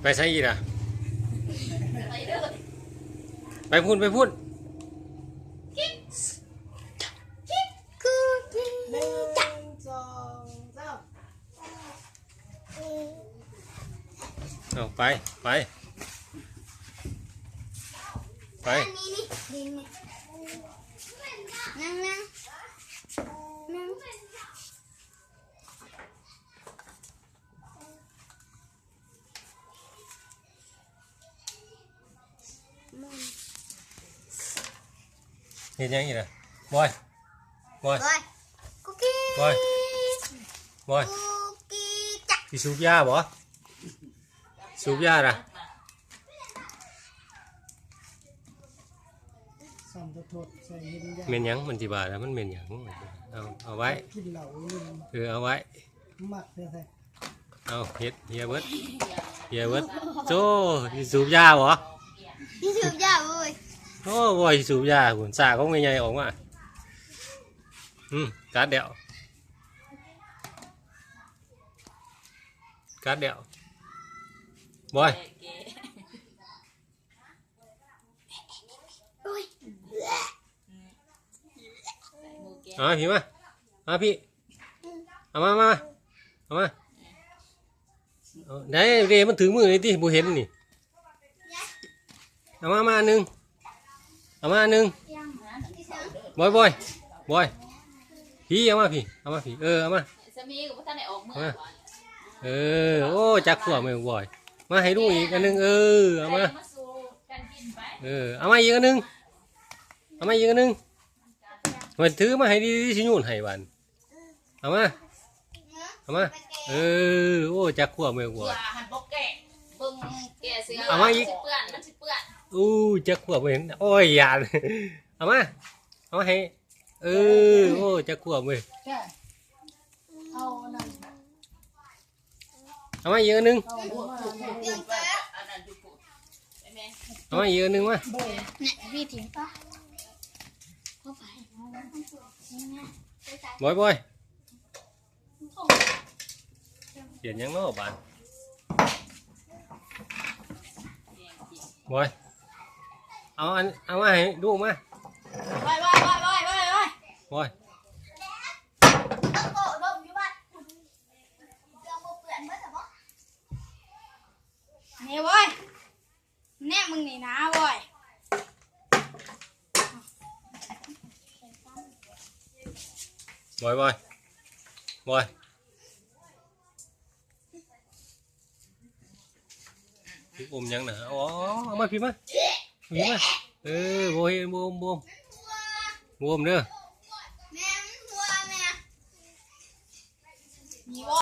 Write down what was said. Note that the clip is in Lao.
ໄປໃສອີກລະ? ໄປພຸ້ນ ໄປພຸ້ນ. ໜຶ່ງ ສອງ ສາມ ເອົາ ໄປ ໄປ ໄປ. ນັ່ງ ນັ່ງ ນັ່ງ. ເຮັດຫຍັງອີກລະ? ບອຍ ບອຍ ບອຍ ກຸກກີ ບອຍ ບອຍ ກຸກກີຈ້ະ. ຊິສູບຢາບໍ່? ສູບຢາລະ? ສ່ອງໂທດໃສ່ເຫັນຢາ ແມ່ນຫຍັງ? ມັນຊິວ່າລະ ມັນແມ່ນຫຍັງ? ເອົາ ເອົາໄວ້ ກິນເຫຼົ້າຢູ່ ເອີ ເອົາໄວ້ ມັກແທ້ໆ. ເອົາ ເຮັດ ເຫຍເບິດ ເຫຍເບິດ. ໂຈ້ ຊິສູບຢາບໍ່? ຊິສູບຢາເວີຍ. ໂອ້ ບໍ່ຊິສູບຢາພຸ້ນ ສາຂອງແມ່ໃຫຍ່ອອກມາ. ອືມ ກັດແລ້ວ ກັດແລ້ວ. ບອຍ ເອົາມາພີ້ມາ ມາພີ້ ເອົາມາ ມາ ມາ ເອົາມາ. ເອົາ ໄດ້ເດ້ ມັນຖືມືນີ້ຕິ ບໍ່ເຫັນນີ້. ເອົາມາ ມາອັນໜຶ່ງ ເອົາມາອັນໜຶ່ງ. ບອຍ ບອຍ ບອຍ ພີ້ ເອົາມາພີ້ ເອົາມາພີ້ ເອີ ເອົາມາ ສາມີກໍບໍ່ທັນໄດ້ອອກເມືອ ເອີ ໂອ້ ຈັກຂວບແມ່ນບໍ່ບອຍ. ມາໃຫ້ລຸງອີກອັນໜຶ່ງ ເອີ ເອົາມາ ເອີ ເອົາມາອີກອັນໜຶ່ງ ເອົາມາອີກອັນໜຶ່ງ. ມັນຖືມາໃຫ້ດີໆ ຊິໂຍນໃຫ້ບາດ ເອົາມາ ເອົາມາ ເອີ ໂອ້ ຈັກຂວບແມ່ນບໍ່ບອຍ. ເອົາມາອີກ ມັນຊິເປື້ອນ ມັນຊິເປື້ອນ. ໂອ້ ຈັກຂວບເວີຍ ໂອ້ຍ ຢ້ານ. ເອົາມາ ເອົາມາໃຫ້ ເອີ ໂອ້ ຈັກຂວບເວີຍ. ເອົາມາອີກອັນໜຶ່ງ ເອົາມາອີກອັນໜຶ່ງມາ. ບອຍ ບອຍ ຂຽນຫຍັງເນາະບາດ ບອຍ. ເອົາອັນ ເອົາມາໃຫ້ລູກມາ ບອຍ ບອຍ ບອຍ ບອຍ ບອຍ ບອຍ. ນີ້ເວີຍ ແນມມຶງນີ້ນາເວີຍ. ບອຍ ບອຍ ບອຍ ອມຫຍັງນະ? ອໍ ເອົາມາພີ້ມາ ພີ້ມາ. ເອີ ບໍ່ເຫັນ ບໍ່ອມ ບໍ່ອມ ບໍ່ອມເດີ.